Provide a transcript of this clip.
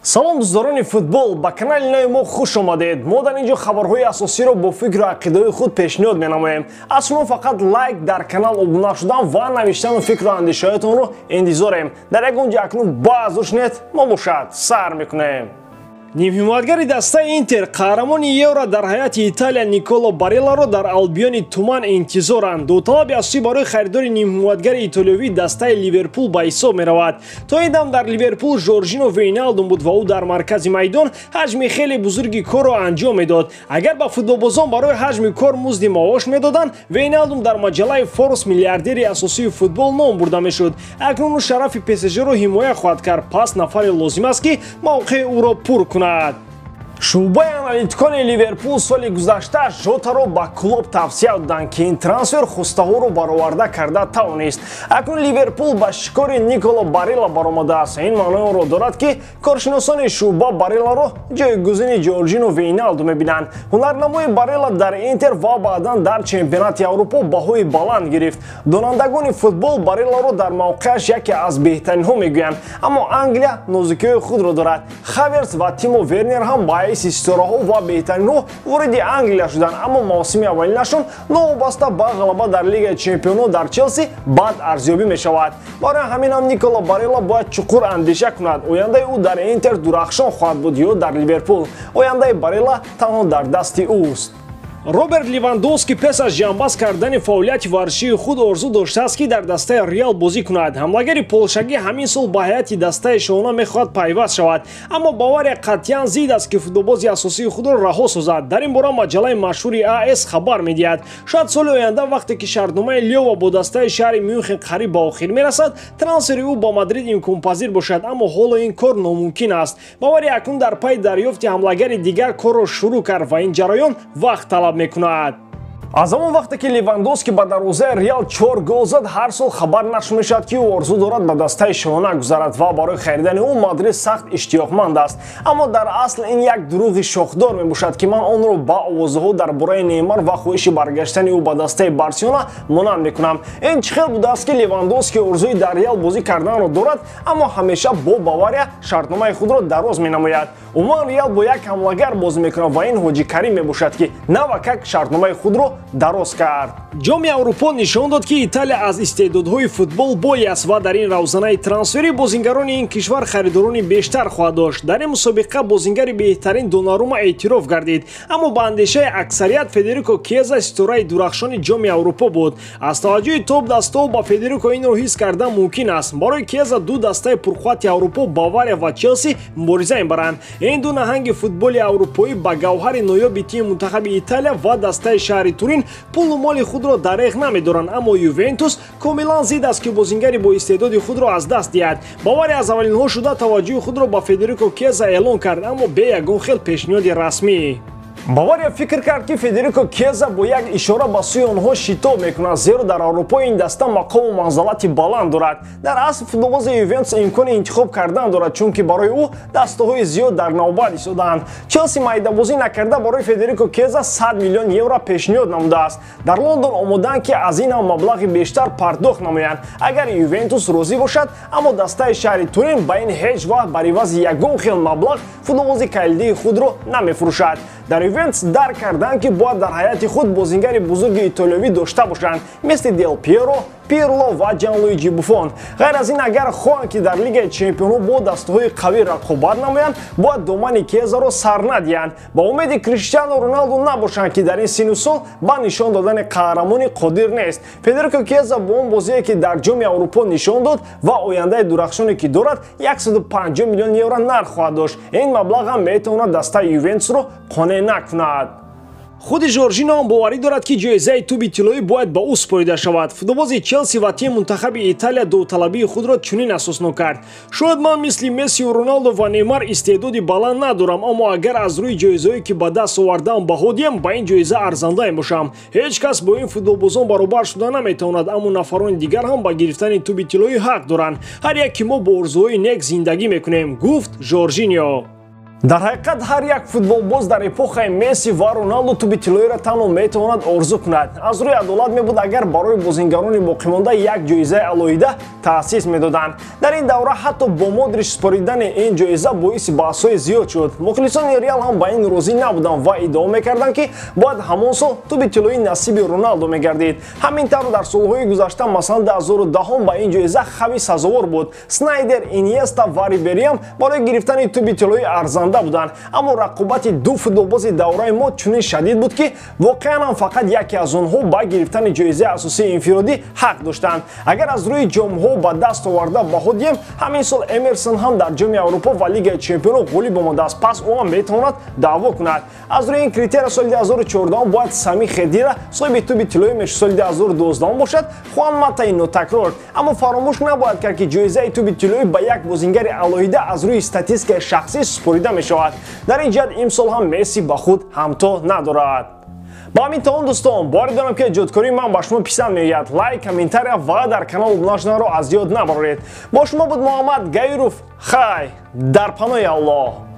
Салом дӯстдорони футбол, ба канали нави мо хуш омадед. Мо дар ин ҷо хабарҳои асосиро бо фикру ақидаҳои худ пешниҳод менамоем. Аз шумо фақат лайк, дар канал обуна шудан ва навиштану фикру андешаҳоятонро интизорем. Дар ягон ҷо акнун баъзуш нет, мо бошад сар мекунем. Нимҳимоятгари дастаи Интер, қаҳрамони Евро дар ҳайати Италия Николо Барелларо дар Албиони Туман интизоранд. Ду талаби асосӣ барои харидори нимҳимоятгари итолиёвии дастаи Ливерпул ба ҳисоб меравад. То ин дам дар Ливерпул Жоржино Вейналдум буд ва ӯ дар маркази майдон ҳаҷми хеле бузурги корро анҷом медод. Агар ба футболбозон барои ҳаҷми кор музди маош медоданд, Вейналдум дар маҷаллаи Форбс миллиардери асосии футбол ном бурда мешуд. Акнун ӯ шарафи ПСЖ-ро ҳимоя хоҳад кард, пас нафаре лозим аст, ки мавқеи ӯро пур кунад. Шӯъбаи аналитикони Ливерпул соли гузашта Жотаро ба Клоп тавсия доданд, ки ин трансфер хостаҳоро бароварда карда тавонист. Акнун Ливерпул ба шикори Николо Барелла баромадааст. Ин маънои онро дорад, ки коршиносони шӯъба Барелларо ҷойгузини Ҷорҷино Вейналду мебинанд. Ҳунарнамои Барелла дар Интер ва баъдан дар чемпионати Аврупо баҳои баланд гирифт. Донандагони футбол Барелларо дар мавқеаш яке аз беҳтаринҳо мегӯянд, аммо Англия нозукиҳои худро дорад. Хаверс ва Тимо Вернер ҳам ба ҳайси ситораҳо ва беҳтаринҳо вориди Англия шуданд, аммо мавсими аввалинашон новобаста ба ғалаба дар Лигаи чемпионҳо дар Челси бад арзёбӣ мешавад. Барои ҳамин ҳам Николо Барелла бояд чуқур андеша кунад: ояндаи ӯ дар Интер дурахшон хоҳад буд ё дар Ливерпул. Ояндаи Барелла танҳо дар дасти ӯст. Роберт Левандовски пеш аз ҷамъбаст кардани фаъолияти варзишии худ орзу доштааст, ки дар дастаи Реал бозӣ кунад. Ҳамлагари полшагӣ ҳамин сол ба ҳайати дастаи шоҳона мехоҳад пайваст шавад, аммо Бавария қатъиян зид аст, ки футболбози асосии худро раҳо созад. Дар ин бора маҷаллаи машҳури АС хабар медиҳад. Шояд соли оянда, вақте ки шартномаи Лева бо дастаи шаҳри Мюнхен қариб ба охир мерасад, трансфери ӯ ба Мадрид имконпазир бошад, аммо ҳоло ин кор номумкин аст. Бавария акнун дар пайи дарёфти ҳамлагари дигар корро шурӯъ кард ва ин ҷараён вақт талаб мекунад. Аз ҳамон вақте ки Левандовски ба дарвозаи Реал чор гол зад, ҳар сол хабар нашр мешавад, ки ӯ орзу дорад ба дастаи шоҳона гузарад ва барои харидани ӯ Мадрид сахт иштиёқманд аст. Аммо дар асл ин як дурӯғи шохдор мебошад, ки ман онро ба овозаҳо дар бораи Неймар ва хоҳиши баргаштани ӯ ба дастаи Барселона монанд мекунам. Ин чӣ хел будааст, ки Левандовски орзуи дар Реал бозӣ карданро дорад, аммо ҳамеша бо Бавария шартномаи худро дароз менамояд? Умуман, Реал бо як ҳамлагар бозӣ мекунад ва ин Ҳоҷи Карим мебошад, ки навакак шартномаи худро дароз кард. Ҷоми Аврупо нишон дод, ки Италия аз истеъдодҳои футбол бой аст ва дар ин равзанаи трансферӣ бозингарони ин кишвар харидорони бештар хоҳад дошт. Дар ин мусобиқа бозингари беҳтарин Донарума эътироф гардид, аммо ба андешаи аксарият Федерико Кеза ситораи дурахшони Ҷоми Аврупо буд. Аз таваҷҷӯҳи топ дастаҳо ба Федерико инро ҳис кардан мумкин аст. Барои Кеза ду дастаи пурқуввати Аврупо, Бавария ва Челси, мубориза мебаранд. Ин ду наҳанги футболи аврупоӣ ба гавҳари ноёби тими мунтахаби Италия ва дастаи шаҳри Турин пулу моли худро дареғ намедоранд, аммо Ювентус комилан зид аст, ки бозингари бо истеъдоди худро аз даст диҳад. Бавария аз аввалинҳо шуда таваҷҷӯҳи худро ба Федерико Кеза эълон кард, аммо бе ягон хел пешниҳоди расмӣ. Бавария фикр кард, ки Федерико Кеза бо як ишора ба сӯи онҳо шитоб мекунад, зеро дар Аврупо ин даста мақому манзалати баланд дорад. Дар асл футболбози Ювентус имкони интихоб кардан дорад, чунки барои ӯ дастаҳои зиёд дар навбат истодаанд. Челси майдабозӣ накарда барои Федерико Кеза 100 миллион евро пешниҳод намудааст. Дар Лондон омодаанд, ки аз ин ҳам маблағи бештар пардохт намоянд, агар Ювентус розӣ бошад, аммо дастаи шаҳри Турин ба ин ҳеҷ вақт бар ивази ягон хел маблағ футболбози калидии худро намефурӯшад. Дар Ювентус дарк карданд, ки бояд дар ҳайати худ бозингари бузурги итолиёвӣ дошта бошанд, мисли Дел Пьеро, Пирло ва Ҷанлуиҷи Буфон. Ғайр аз ин, агар хоҳанд, ки дар Лигаи чемпионҳо бо дастаҳои қавӣ рақобат намоянд, бояд домани Кезаро сар надиҳанд, ба умеди Криштиану Роналду набошанд, ки дар ин сину сол ба нишон додани қаҳрамонӣ қодир нест. Федерико Кеза бо он бозие, ки дар Ҷоми Аврупо нишон дод, ва ояндаи дурахшоне, ки дорад, 150 миллион евро нарх хоҳад дошт. Ин маблағ ҳам метавонад дастаи Ювентусро қонеъ накунад. Худи Жоржино ҳам боварӣ дорад, ки ҷоизаи тӯби тиллоӣ бояд ба ӯ супорида шавад. Футболбози Челси ва тими мунтахаби Италия довталабии худро чунин асоснок кард: «Шояд ман мисли Мессиу Роналдо ва Неймар истеъдоди баланд надорам, аммо агар аз рӯи ҷоизаҳое, ки ба даст овардаам, баҳо диҳам, ба ин ҷоиза арзанда мебошам. Ҳеҷ кас бо ин футболбозон баробар шуда наметавонад, аммо нафарони дигар ҳам ба гирифтани тӯби тиллоӣ ҳақ доранд. Ҳар як ки мо бо орзуҳои нек зиндагӣ мекунем», гуфт Жоржинио. Дар ҳақиқат, ҳар як футболбоз дар эпохаи Месси ва Роналду тӯби тиллоиро танҳо метавонад орзу кунад. Аз рӯи адолат мебуд, агар барои бозингарони боқимонда як ҷоизаи алоҳида таъсис медоданд. Дар ин давра ҳатто бо Модрич супоридани ин ҷоиза боиси баҳсҳои зиёд шуд. Мухлисони Реал ҳам ба ин розӣ набуданд ва иддао мекарданд, ки бояд ҳамон сол тӯби тиллоӣ насиби Роналдо мегардид. Ҳамин тавр, дар солҳои гузашта, масалан 2010, ба ин ҷоиза Хави сазовор буд. Снайдер, Иньеста ва Рибериам барои гирифтани тӯби тиллоӣ арзанда буданд, аммо рақобати ду футболбози давраи мо чунин шадид буд, ки воқеан ҳам фақат яке аз онҳо ба гирифтани ҷоизаи асосии инфиродӣ ҳақ доштанд. Агар аз рӯи ҷомҳо ба даст оварда баҳо диҳем, ҳамин сол Эмерсон ҳам дар Ҷоми Аврупо ва Лигаи Чемпионо ғолиб омадааст, пас ӯ ҳам метавонад даъво кунад. Аз рӯи ин критерия соли 2014 бояд Сами Хедира соҳиби тӯби тиллоӣ мешуд, соли 2012 бошад Хуан Матаи нотакрор. Аммо фаромӯш набояд кард, ки ҷоизаи тӯби тиллоӣ ба як бозингари алоҳида аз рӯи статистикаи шахсӣ супорида мешавад. Дар ин ҷиҳат имсол ҳам Месси ба худ ҳамто надорад. Ба ҳамин тамом, дӯстон. Боварӣ дорам, ки эҷодкории ман ба шумо писанд меояд. Лайк, комментария ва дар канал обуна шуданро аз ёд набароред. Бо шумо буд Муҳаммад Гаиров. Хай, дар паноҳи Аллоҳ.